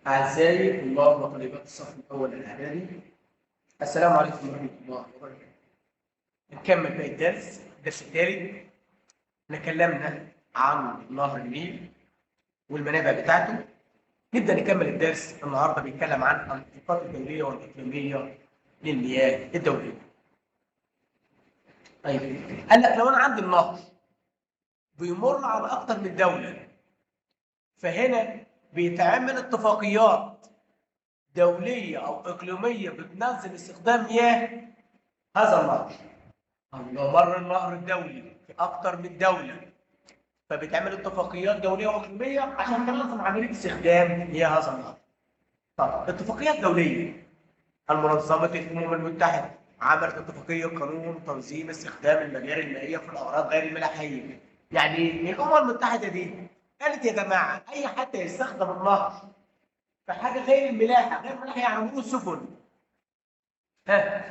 أعزائي طلاب وطالبات الصف الأول الإعدادي، السلام عليكم ورحمة الله وبركاته. نكمل باقي الدرس، الدرس التالي. تكلمنا عن نهر النيل والمنابع بتاعته. نبدأ نكمل الدرس النهارده، بيتكلم عن الاتفاقات الدولية والإقليمية للمياه الدولية. طيب، قال لك لو أنا عندي النهر بيمر على أكتر من دولة، فهنا بيتعمل اتفاقيات دولية أو إقليمية بتنظم استخدام مياه هذا النهر. لو مر النهر الدولي في أكتر من دولة، فبتعمل اتفاقيات دولية وإقليمية عشان تنظم عملية استخدام مياه هذا النهر. طب اتفاقيات دولية، المنظمة الأمم المتحدة عملت اتفاقية قانون تنظيم استخدام المجاري المائية في الأغراض غير الملاحية. يعني الأمم المتحدة دي قالت يا جماعة أي حد يستخدم النهر في حاجة غير الملاحة، غير الملاحة يعني مرور السفن، ها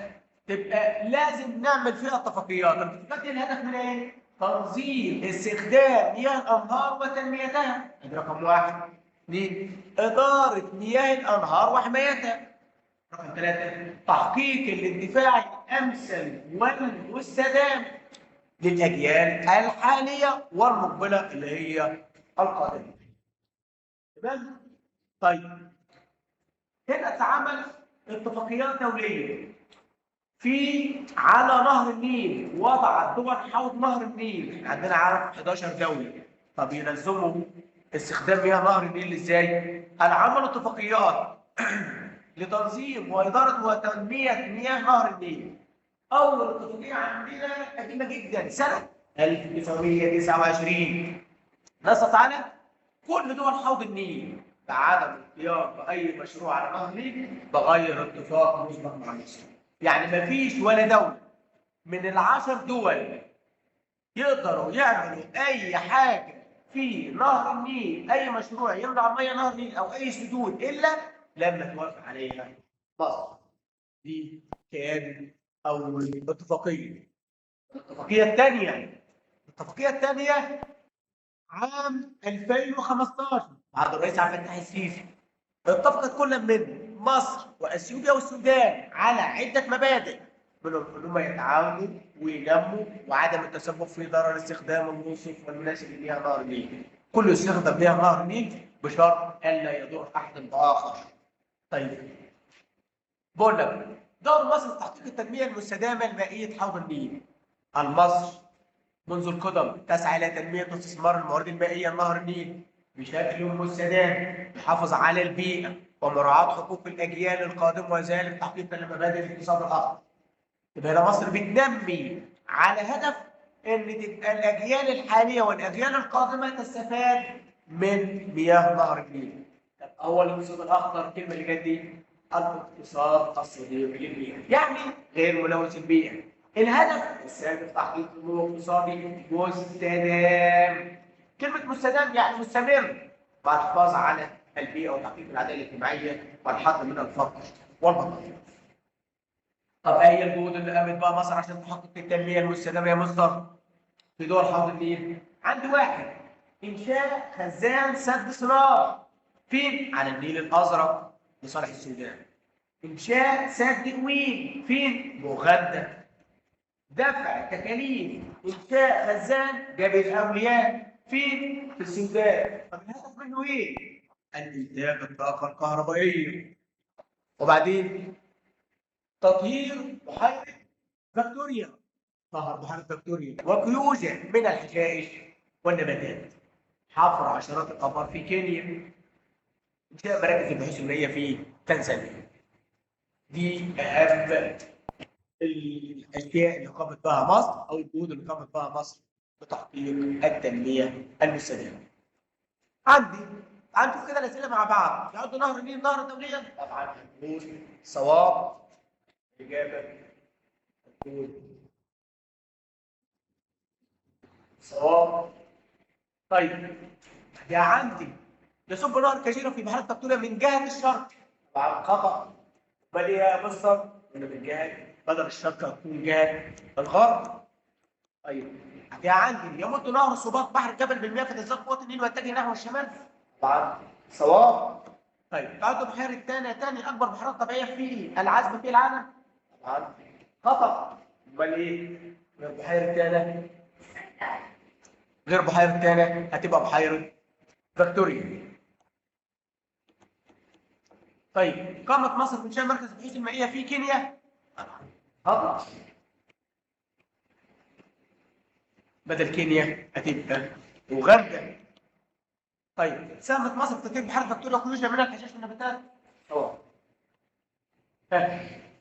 تبقى لازم نعمل فيها اتفاقيات. الاتفاقيات دي الهدف منها ايه؟ تنظيم استخدام مياه الانهار وتنميتها، ادي رقم واحد. اثنين، إدارة مياه الأنهار وحمايتها. رقم ثلاثة، تحقيق الانتفاع الأمثل والمستدام للأجيال الحالية والمقبلة اللي هي القادمة. تمام؟ طيب، هنا اتعمل اتفاقيات دولية في على نهر النيل، وضعت دول حوض نهر النيل، عندنا عرف 11 دولة. طب ينظموا استخدام مياه نهر النيل ازاي؟ قال عملوا اتفاقيات لتنظيم وإدارة وتنمية مياه نهر النيل. أول اتفاقية عندنا قديمة جدا سنة 1929، نصت على كل دول حوض النيل بعدم القيام بأي مشروع على نهر النيل بغير اتفاق مسبق مع مصر. يعني مفيش ولا دولة من العشر دول يقدروا يعملوا أي حاجة في نهر النيل، أي مشروع يمنع مية نهر النيل أو أي سدود، إلا لما توافق عليها مصر. دي كان أول اتفاقية. الاتفاقية الثانية عام 2015 بعد الرئيس عبد الفتاح السيسي، اتفقت كل من مصر واثيوبيا والسودان على عده مبادئ، منهم ان هم يتعاونوا وينموا وعدم التسبب في ضرر استخدام المنصف والمناسب لمياه نهر النيل. كله يستخدم مياه نهر النيل بشرط الا يضر احد باخر. طيب، بقول لك دور مصر في تحقيق التنمية المستدامة لمائيه حوض النيل. المصر منذ القدم تسعى إلى تنمية واستثمار الموارد المائية لنهر النيل بشكل مستدام يحافظ على البيئة ومراعاة حقوق الأجيال القادمة، وذلك تحقيقا لمبادئ الاقتصاد الأخضر. يبقى هنا مصر بتنمي على هدف إن تبقى الأجيال الحالية والأجيال القادمة تستفاد من مياه نهر النيل. طب أول الاقتصاد الأخضر، الكلمة اللي جت دي الاقتصاد الصديق للبيئة، يعني غير ملوث البيئة. الهدف السادس تحقيق نمو اقتصادي مستدام. كلمة مستدام يعني مستمر، مع الحفاظ على البيئة وتحقيق العدالة الاجتماعية والحد من الفقر والبطالة. طب ايه هي الجهود اللي قامت بها مصر عشان تحقق التنمية المستدامة يا مستر في دول حوض النيل؟ عندي واحد، إنشاء خزان سد صناعي فين؟ على النيل الأزرق لصالح السودان. إنشاء سد قويل فين؟ بأوغندا. دفع تكاليف إنشاء خزان جبل أولياء فين؟ في السودان. طب الهدف منه إيه؟ الإنتاج الطاقة الكهربائية. وبعدين تطهير بحيرة فيكتوريا، نهر بحيرة فيكتوريا وكيوجا من الحشائش والنباتات. حفر عشرات الآبار في كينيا. إنشاء مراكز البحوث المائية في تنزانيا. دي أهم الاشياء اللي قامت بها مصر او الجهود اللي قامت بها مصر لتحقيق التنمية المستدامة. عندي هنشوف كده الاسئلة مع بعض. يعد نهر النيل نهر دوليا؟ طبعا هنقول صواب، اجابه هتكون صواب. طيب، يا عندي يصب نهر كجيرة في بحيرة فيكتوريا من جهة الشرق، طبعا خطأ. امال ايه يا مستر؟ من جهة بدل الشرق هتكون جهة الغرب. طيب، يا عندي يمد نهر سباط بحر الجبل بالمياه فتزداد قوة النيل ويتجه نحو الشمال، طبعا صواب. طيب تعد بحيرة تانا تاني أكبر بحيرة طبيعية في العذبة في العالم؟ طبعا خطأ. أمال إيه؟ غير بحيرة تانا، غير بحيرة تانا هتبقى بحيرة فيكتوريا. طيب قامت مصر بإنشاء مركز البحوث المائية في كينيا؟ طبعا خطأ. بدل كينيا هتبقى أوغندا. طيب ساهمت مصر في تطهير بحيرة فيكتوريا خروجها من الحشائش والنباتات؟ طبعا.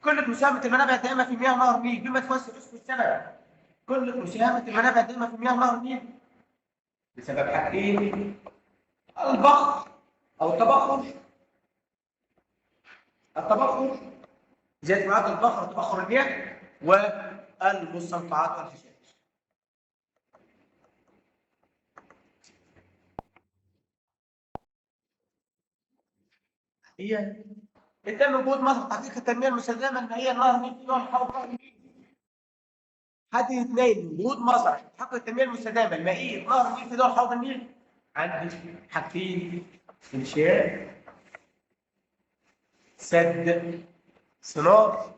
قلة مساهمة المنابع الدائمة في مياه نهر النيل بما تفسر اسم السبب. قلة مساهمة المنابع الدائمة في مياه نهر النيل بسبب حاجتين: البخر أو التبخر. التبخر زيادة معدل البخر وتبخر المياه، والمستنقعات والحشائش. هي تم جهود مصر تحقيق التنمية المستدامة المائية لنهر النيل في دول حوض نهر النيل. حد اثنين جهود مصر تحقيق التنمية المستدامة المائية لنهر النيل في دول حوض النيل. عندي حاجتين: انشاء سد سنار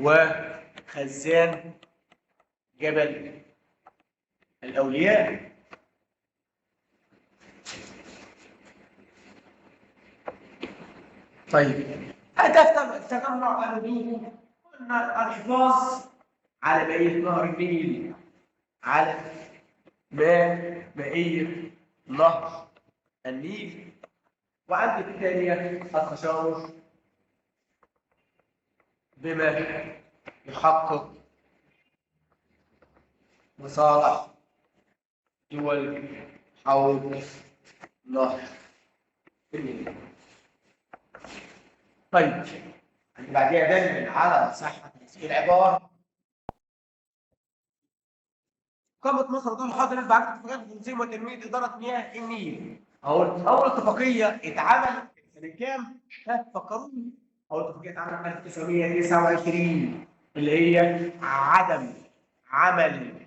وخزان جبل الأولياء. طيب هدف تجمع الردود قلنا الحفاظ على مائية نهر النيل، على مائية نهر النيل. وعندي الثانية التشاور بما يحقق مصالح دول حوض نهر النيل. طيب بعديها دليل على صحة هذه العبارة. قامت مصر دول حاضر بعد اتفاقية تنظيم وتنمية إدارة مياه النيل. أول اتفاقية اتعملت سنة كام؟ ها فكروني. أول اتفاقية اتعملت 1929 اللي هي عدم عمل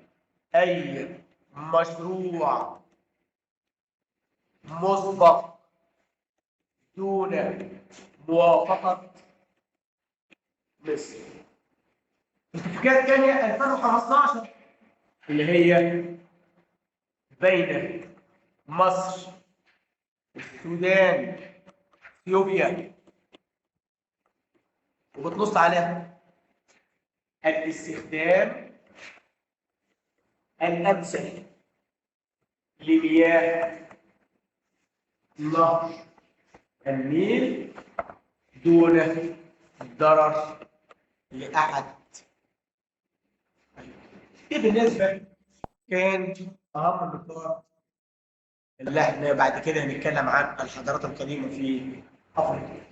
أي مشروع مسبق دون موافقة مصر. الاتفاقية الثانية 2015 اللي هي بين مصر السودان اثيوبيا، وبتنص على الاستخدام الأمثل لمياه نهر النيل دون ضرر لأحد. دي بالنسبة كان أهم النقاط اللي احنا بعد كده هنتكلم عن الحضارات القديمة في أفريقيا.